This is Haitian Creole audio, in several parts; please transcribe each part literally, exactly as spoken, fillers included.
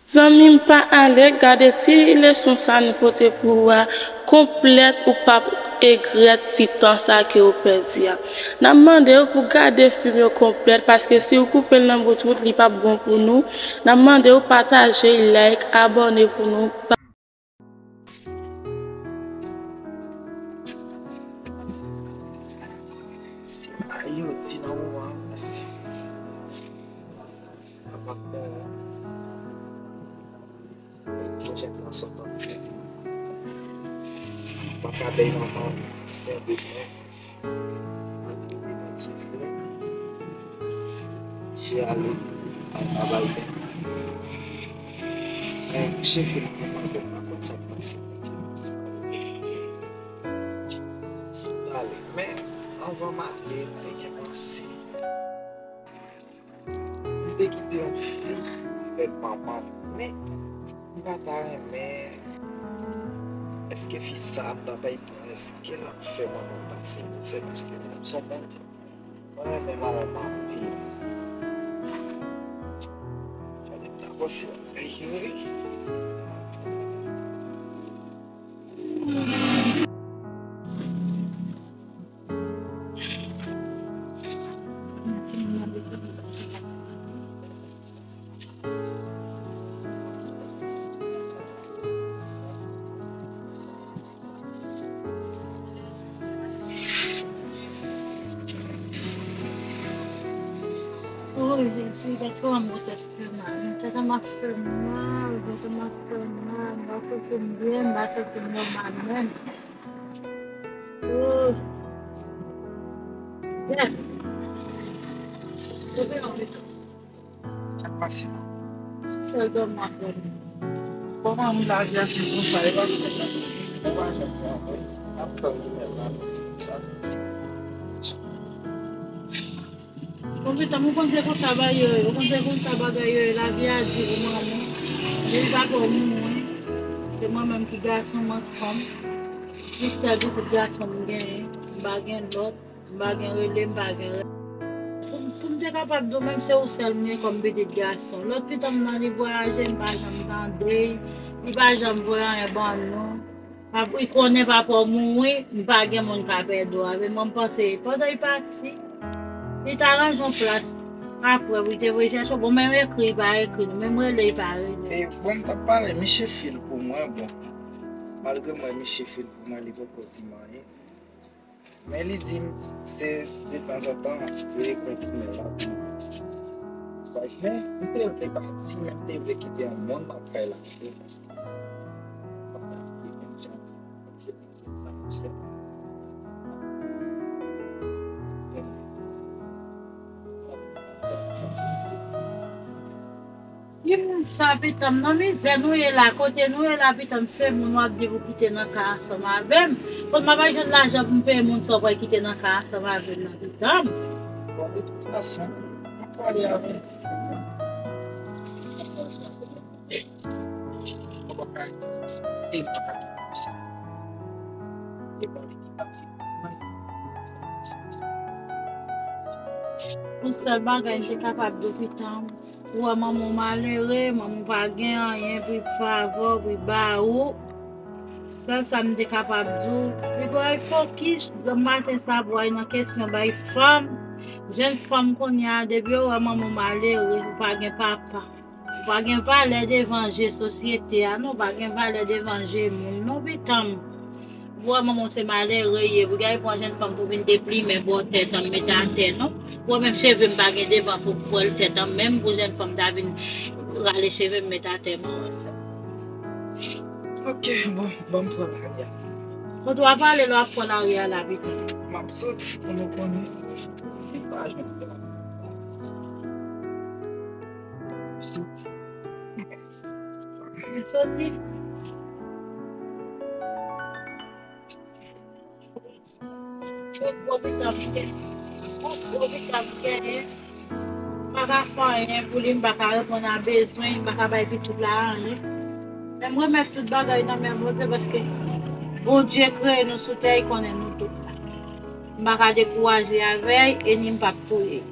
Zanmi m, pa ale, gade ti leson sa nou pote pou ou a konplèt, ou p ap egrèt ti tan sa ke ou pèdi a. N ap mande w pou gade fim yo konplèt, paske si w koupe l nan bout wout, li p ap bon pou nou. N ap mande w pataje, like, abòne pou nou. Si Mayo di nan moman an, si papa bon, pwojè transpòtan fè. Papa bèy manman, sè de mwen. Mwen te gen yon ti frè. Misye ale al travay. Men misye fin pran avè m, pa konn sa k pase. Misye pale. Men anvan m ale, m te gen panse. M te kite yon fi avèk manman m, men m pa ta renmen. Èske fi sa a m ta pral pran, èske l ap fè manman m pase mizè? Paske manman m se yon bon moun. Mwen renmen manman m anpil. Fòk m ta panse bagay yo, wi. Oh, Jezi, tèt kòmanse fè mal. Tèt an ap fè mal, tèt an ap fè mal. M pa santi m byen, m pa santi m nòmal menm. Oh. Jèf. Sa k pase la? Sèl dòmi w ap dòmi. Kòman wi, lavi a se konsa, e pa fèt la. Ou pa janm travay. N ap tann limyè la, sa. Bon, pitit mwen, ou konn se konsa bagay yo ye, ou konn se konsa bagay yo ye, lavi a di pou manman. Depi papa w mouri, se mwen menm ki gason, mwen k fanm. Yon sèl pitit gason m genyen, m pa gen lòt. M pa gen rele, m pa gen rele. Pou, pou m te kapab di w, menm se ou sèl m gen kòm pitit gason. Lòt pitit m nan, li vwayaje, m pa janm tande l. Li pa janm voye anyen ban nou. Ap, li konnen papa w mouri, m pa gen moun k ap ede w avè l. Mwen, m panse, pandan li pati, li ta ranje yon plas apre pou li te voye chèche w. Bon, menm ekri, li pa ekri nou. Menm rele, li pa rele. E, bon, m t ap pale, misye fil pou mwen, bon. Malgre mwen, misye fil pou mwen, li poko di m anyen. Men li di m se detanzantan li reponn imèl la pou li pati. Sa, men m te vle pati, men m te vle kite yon moun nan kay la tou, paske m pa ta vle menm jan se biznis sa pou sè. Ki moun sa, pitit m, nan mizè nou ye la, kote nou ye la, pitit m, se moun w ap di pou kite nan kay ansanm avè m. Kot m ap al jwenn lajan pou m peye moun sa w pral kite nan kay ansanm avè m nan, pitit m? Bon, de tout fason, m ap pale avè l. Mwen pa ka rete konsa. E mwen pa ka rete konsa. E pa li ki pa fini. Yon sèl bagay m te kapab di w, pitit m. Ou wè manman w malere, manman w pa gen anyen pou l favè w, pou l ba ou. Sèl sa m te kapab di w. Piga w fokis, demen maten sa pou w al nan kesyon bay fanm. Jèn fanm kounye a, depi yo wè manman w malere, ou pa gen papa. Ou pa gen valè devan je sosyete a, non, ou pa gen valè devan je moun, non, pitit m. Ou wè manman w se malere l ye, pou gade pran jèn fanm pou vin deplimen bò tèt an, mete atè, non. Ou wè menm cheve m pa gen devan pou pwèl tèt an, menm pou jèn fanm ta vin rale cheve m mete atè, manman sa. Ok, bon, ban m pran lari a. Kote w ap ale lè w ap pran lari a la, pitit m? M ap soti pou nou konnen si m pa jwenn pè. M soti. M soti. Yon gwo pitit m gen. Yon gwo pitit m genyen. M pa ka fè anyen pou li, m pa ka reponn a bezwen, m pa ka bay pitit la anyen. Men m remèt tout bagay nan men Bondye, paske Bondye kreye nou sou tè, li konnen nou tout. M pa ka dekouraje avè l, e ni m p ap touye l.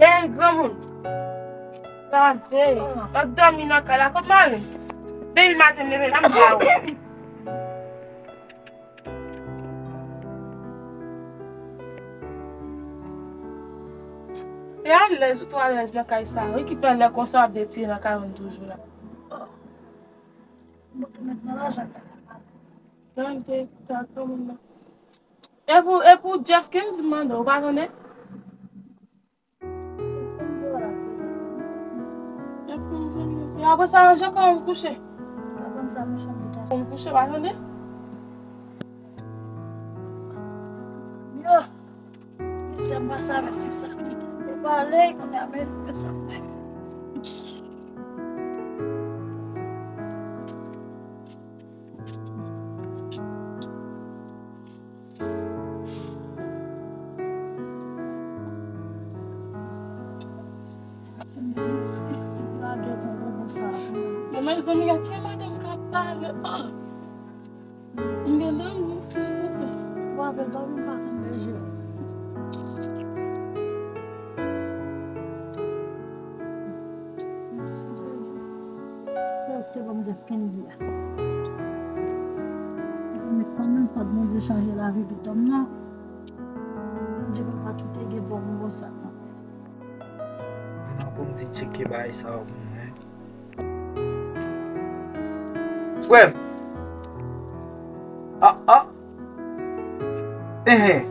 Ey, granmoun. Gade. W ap dòmi nan kay la. Kot mari m? Depi maten m leve la, m pa wè. E alèz, ou twò alèz nan kay sa. Wi, ki pèlè konsa w ap detire nan kay moun toujou la. Gade, ta granmoun nan. E pou, e pou Jeff Kendy m mande w, ou pa tande? E apre sa, ranje kò w, m kouche. M kouche, pa tande? Yo, mesye, m pa sav sa. Te pale, kounye a, men, men sa. Men mezanmi, gade ki madanm k ap pale an. M gen dòmi, silvouplè. Ou avè dòmi, m pa konn deje. Mèsi, Jezi. Lè w te ban m Jeff Kendy a. Mwen kanmenm, fòk Bondye chanje lavi pitit mwen nan. Bondye papa, tout te gen bon, bon sa. Nan pou m di tcheke bagay sa yo pou mwen. Frè m. Ah, ah. Enhen.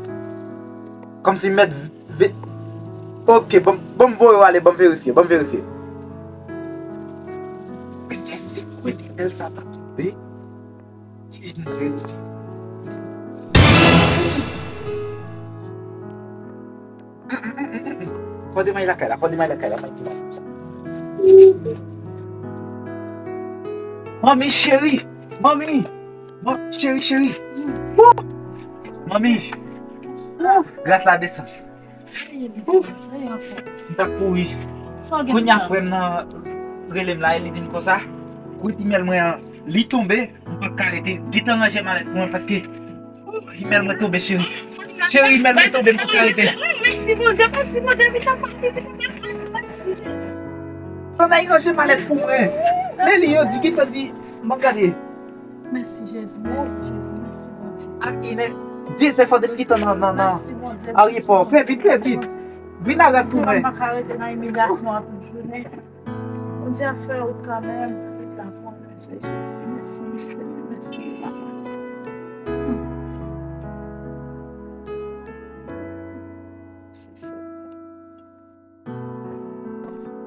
Kòmsi mèt ve-, ok, ban m, ban m voye w ale, ban m verifye, ban m verifye. Mesye, se kwè imèl sa ta tonbe. Ki di m verifye. Fò demay lakay la, fò demay lakay la, fò di la konsa. Manmi cheri, manmi, manmi cheri, cheri. Woo! Manmi, woo! Gras la desann. Woo! M t ap kouri. Kounye a frè m nan rele m la, e li di m konsa, kout imèl mwen an, li tonbe, m p ap ka rete. Gentan ranje malèt pou mwen paske Imèl mwen tonbe, cheri. Cheri, imèl mwen tonbe, m pa ka rete. Mèsi, Bondye, mèsi, Bondye, vin nan pati, vin nan pati, mèsi, Jezi. Sanday ranje malèt pou mwen. Men li yo di, gentan di, m ap gade. Mèsi, Jezi, mèsi, Jezi, mèsi, Bondye. A inè, dezè fò de m gentan nan, nan, nan ayewopò. Fè vit, fè vit. Vin a rad pou mwen. M pa ka rete nan imilyasyon an tout jounen. Bondye ap fè wout kanmenm. Mèsi, Senyè, mèsi, papa. Mèsi, Senyè.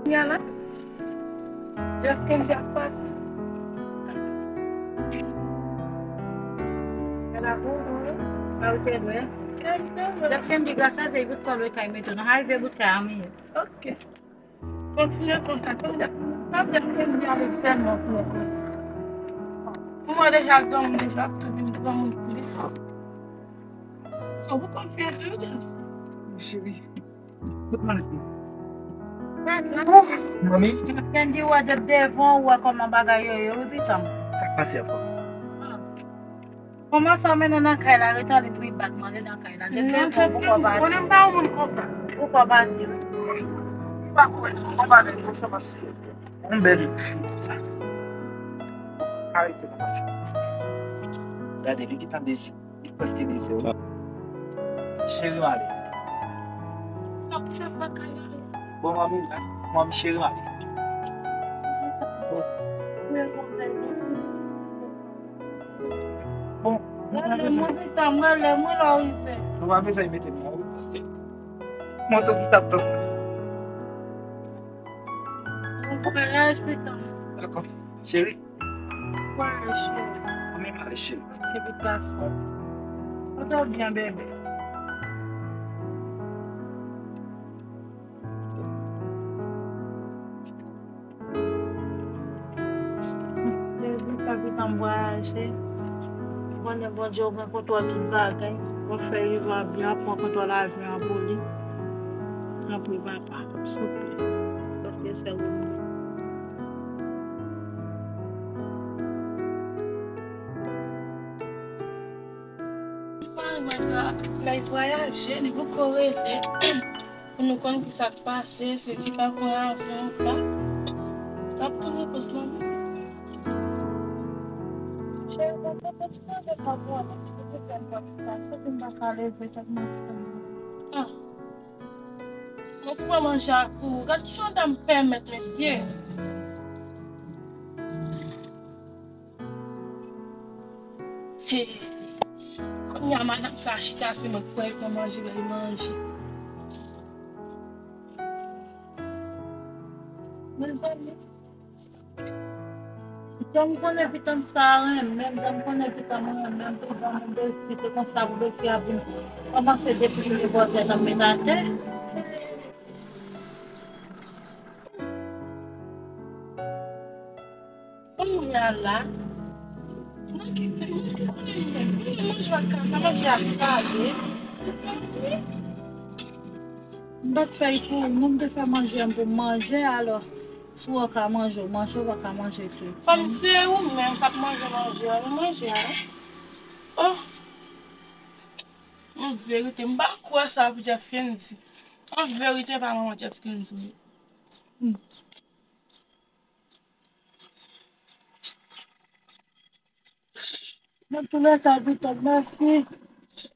Kounye a la, Jeff Kendy ap pati. Gade pou ou, wi. Jeff Kendy, gras a Dye, bout kò lwe kay mete w nan. Arive bout kay a, miyè. Ok. Kontinye konsa, pa janm, pa janm di ale sèlman pou yon kote. Pou mwen deja granmoun deja, ap tou vin granmoun plis. Ou konfye tou, Jeff. Cheri, kot malèt mwen? Manmi? Kendy, wè depi devan, ou wè kòman bagay yo ye, wi, pitit mwen. Sa k pase ankò? Kòman sa w mennen nan kay la, ret ale pou li bat manje nan kay la. Depi lè pou kò pa di. Konnen m pa yon moun konsa. Pou kò pa di. M pa kwè non, m pa vin konsa paske yon bèl fi konsa. Arete non paske. Gade, li gentan dezi. Li prèske dezi wi. Cheri, m ale. Bon, manmi, manmi, cheri, m ale. Bon, nou pa bezwen. Mwen, mwen, mwen, lè mwen la rive. Nou pa bezwen mete m la, wi, paske moto ki t ap tann mwen. Bon vwayaj, pitit mwen. Dakò, cheri. Bon vwayaj, cheri. Mwen menm ale, cheri. Epi gason. Mwen ta byen, bebe. Jezi, fè pitit mwen vwayaje. Ou konnen Bondye ou gen kontwòl tout bagay. Ou fè rive a byen, pran kontwòl avyon an pou li. Tanpri, papa, souple. Paske se ou. Mwen la, lè l vwayaje, li poko rele pou nou konn ki sa k pase, si li pa pran avyon ou pa. N ap tann repons nan men. Cheri, mwen te pran ti manje pa pou mwen, ti piti fè m pran ti pa, santi m pa ka leve tèlman m fè mal. Ah. Mwen pou mwen manje ak ou. Gad kijan dam pèmèt, mesye. Hey. Kounye a madanm sa chita, se mwen k pran manje, bay manje. Mezanmi. Jan m konnen pitit sa renmen m, jan m konnen pitit mwen renmen m, pou ban m defi, se konsa pou defi a vin kòmanse deplime bò tèt nan men atè. Kounye a la, mwen ki, mwen ki konnen li menm, li manje ak kaka, manje a sale. Mezanmi. M pa t fè l pou ou, mwen m te fè manje a m pou m manje, alò, si w ka manje, w manje, w pa ka manje tou. Kòm se ou menm k ap manje manje a, nou manje a, wi. Oh! An verite, m pa kwè sa pou Jeff Kendy. An verite, pa manman Jeff Kendy, wi. Hmm. Nan toulèka, Piton, mèsi.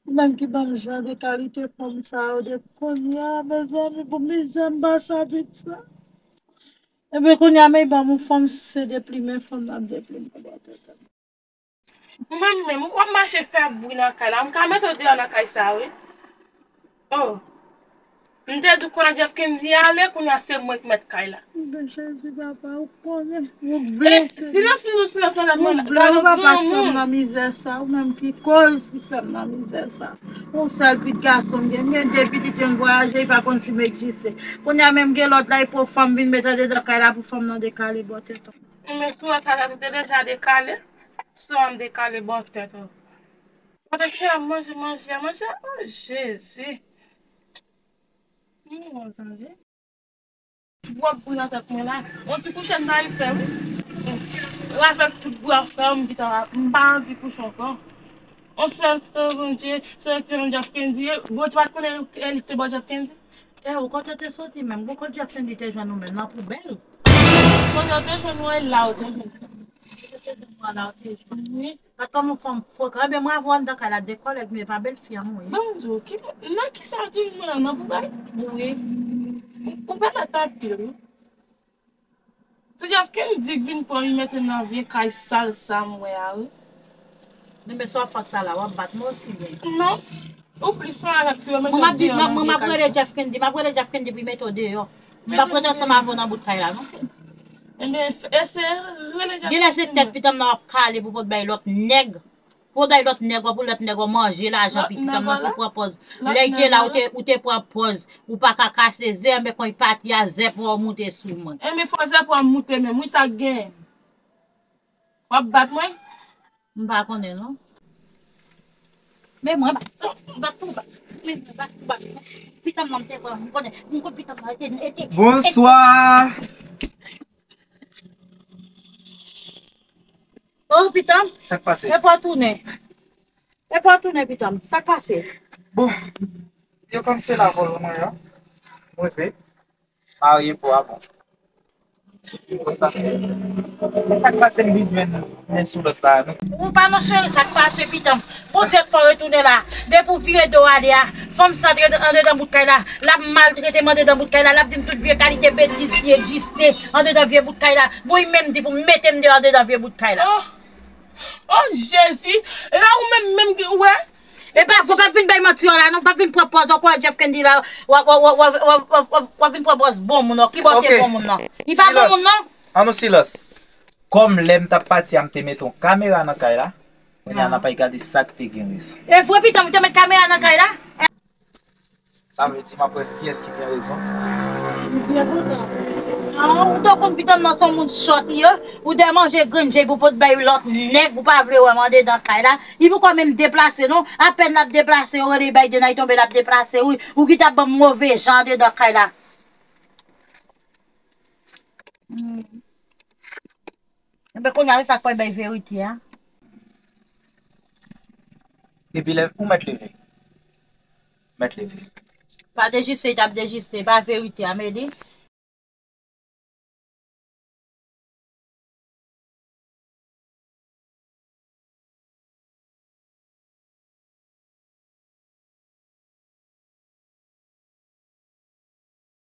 Ou menm ki ban m jan de kalite fanm sa yo depi kounye a, mezanmi, pou mizè m pase avèk sa. Ebyen, kounye a, men ban m yon fanm, se deplimen fanm nan ap deplimen bò tèt. Ou menm menm, ou ap mache fè bri nan kay la, m ka mete w deyò nan kay sa, wi. Oh. M te di w kounye a Jeff Kendy ale, kounye a se mwen k mèt kay la. Mwen Jezi papa, ou konnen, ou vle. E, silans m di w silans madanm mwen. Ou vle, ou pa pa fè m nan mizè sa, ou menm ki koz ki fè m nan mizè sa. Yon sèl pitit gason m gen, m gen de pitit yo m vwayaje, li pa konn si m egziste. Kounye a menm gen lòt la, e pou fanm vin met andedan kay la pou fanm nan dekale bò tèt. Men sou kay la, m te deja dekale. Sou an m dekale bò tèt ou. Pandan ke ap manje, manje, manje, oh Jezi. Mwen tande. Twòp bri nan tèt mwen la. On ti kouche m ta anvi fè, wi. Avèk tout bri ap fè, m pita, m pa anvi kouche ankò. On sèl, oh Bondye, se li ki te ban Jeff Kendy. Bondye pa t konnen e li ki te ban Jeff Kendy. E ou kote w te soti menm? Bon, kote Jeff Kendy te jwenn ou menm? Nan poubèl? Kote w te jwenn mwen la, ou te jwenn. Kote w te jwenn mwen la, ou te jwenn. Wi. Gad kòman fanm fò. Ebyen, mwen avè w anndan kay la, de kòlèg, men pa bèl fi an, wi. Ban m di w, ki, nan ki sa w te jwenn mwen la, nan poubèl? Wi. Ou pa mèt anpil, wi. Se Jeff Kendy k vin pran m, li mete m nan vye kay sal sa m wè a, wi. Men, men sa w ap fè ak sa la, w ap bat mwen osi byen? Non. Ou plis anlè avèk yo, mete w deyò nan vye kay sa. Mwen m ap rele Jeff Kendy, m ap rele Jeff Kendy pou l mete w deyò. M p ap rete ansanm avè w nan bout kay la, non. Ebyen, eseye rele Jeff Kendy. Genlè se tèt pitit m nan w ap kale pou w pot bay lòt nèg. Pou w bay lòt nèg ou, pou lòt nèg ou manje lajan pitit m nan ki pran pòz. Lè l te la, ou te, ou te pran pòz. Ou pa ka kase ze, men kon l pati a, zèp ou moute sou mwen. Ebyen, fò zèp ou moute menm, wi, sa k genyen? W ap bat mwen? M pa konnen, non. Men mwen, bat, bat pou bat. Men mwen, bat pou bat. Pitit m nan, m te pran, m konnen, m konn pitit m nan, e te, e te, e te. Bonswa. Oh, pitit m. Sa k pase? Epa w tounen. Epa w tounen, pitit m. Sa k pase? Bon, yo kansele vòl mwen an. Mwen leve. Marye pou a bon. Konsa. Sa k pase m vin jwenn men sou lòt la, non? Ou pa non, cheri, sa k pase, pitit m. Bondye k fè w retounen la. Depi w vire do w ale a, fanm sa antre andedan bout kay la. L ap maltrete m andedan bout kay la. L ap di m tout vye kalite betiz ki egziste andedan vye bout kay la. Bon, li menm di pou mete m deyò andedan vye bout kay la. Oh, oh, Jezi! E pa ou menm menm ki, ou wè? E pa, ou pa vin bay manti la, non, pa vin pran pòz ankò, Jeff Kendy la, w ap, w ap, w ap, w ap, w ap, w ap, w ap vin pran pòz bon moun, non. Ki bò w te bon moun, non? Li pa bon moun, non? An nou silans. Kòm lè m t ap pati a, m te mete yon kamera nan kay la, kounye a n ap al gade sa k te gen rezon. E vre, pitit m, ou te met kamera nan kay la? Sa vle di m ap wè kiyès ki gen rezon. Byen kontan. Ah, ou te konn pitit m nan se yon moun sòt li ye, ou te manje grenn je pou pot bay lòt nèg, ou pa vle wè m andedan kay la. Li poko menm deplase non, apèn l ap deplase, yo rele Biden, ay tonbe l ap deplase, wi. Ou ki t ap ban m move jan andedan kay la. Hmm. Enben, kounye a, sa k pral bay verite a. Epi lè ou mèt leve. Mèt leve. Pa dejiste, li t ap dejiste. Pa verite, Amélie.